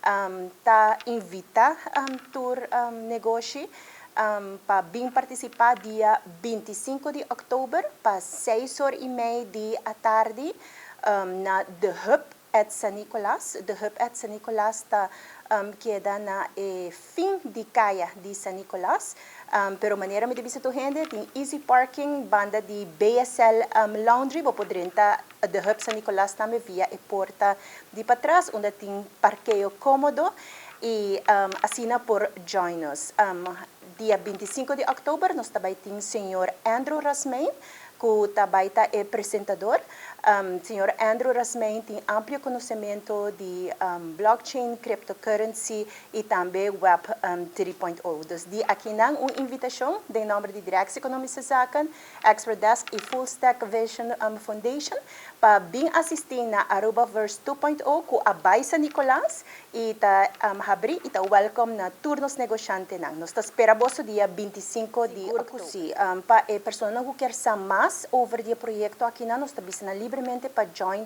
Ta invita tur negoshi pa bin participa dia 25 di october pa 6 or y mei di atardi na The Hub at San Nicolas. The Hub at San Nicolas ta keda na fin di caya di San Nicolas. Pero manera mi ta bisa tur hende, tin easy parking banda di BSL Laundry, bo por drenta The Hub San Nicolas tambe via e porta di patras, unda tin parkeo comodo y asina por join us. Dia 25 di october nos tambe tin señor Andrew Rasmijn, cu tambe ta e presentador. Señor Andrew Rasmijn tin amplio conocimento di blockchain, cryptocurrency y tambe Web 3.0. Dus di akinan un invitacion den nomber di Directie Economische Zaken, Expert Desk y Full Stack Vision Foundation pa bin asisti na Arubaverse 2.0 cu a bay San Nicolas y ta habri y ta welcome na tur nos negociantenan. Nos ta spera boso dia 25 di october. Si, pa e persona cu kier sa mas over di e proyecto aki, nos ta bisa libremente pa join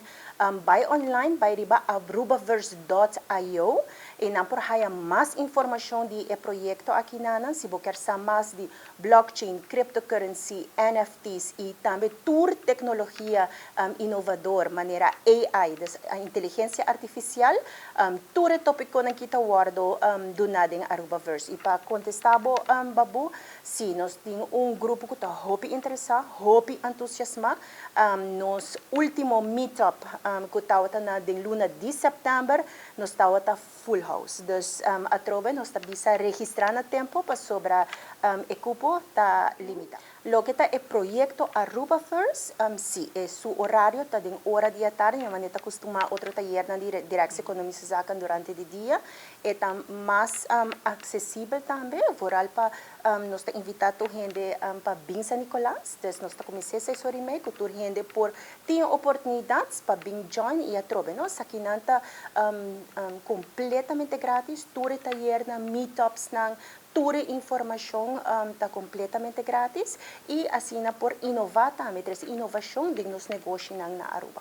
bay online, bay riba arubaverse.io y nan por haya mas informacion di e proyecto aki nan, si bo kier sa mas di blockchain, cryptocurrency, NFTs y tambe tur tecnologia inovador, manera AI, dus inteligencia artificial, tur e topiconan aki ta wordo duna den Arubaverse. Y pa contesta bo, Babu, si, nos tin un grupo cu ta hopi interesa, hopi entusiasma. Nos ultimo meetup cu tabata na den luna di september, nos tabata full house. Dus atrobe nos ta bisa registra na tempo pasobra e cupo ta limita. Loke ta e proyecto Arubaverse, si, e su horario ta den ora di atardi, manera ta costuma otro tayer di Directie Economische Zaken durante e dia, e ta mas accesibel tambe, vooral pa nos ta invita tur hende pa bin San Nicolas, dus nos ta cuminsa 6 or y mei, cu tur hende por tin oportunidad pa bin join y atrobe, no? Esaki nan ta completamente gratis, tur tayer nan, meetups nan, tur informacion ta completamente gratis y asina por innova tambe, trece innovacion den nos negoshi na Aruba.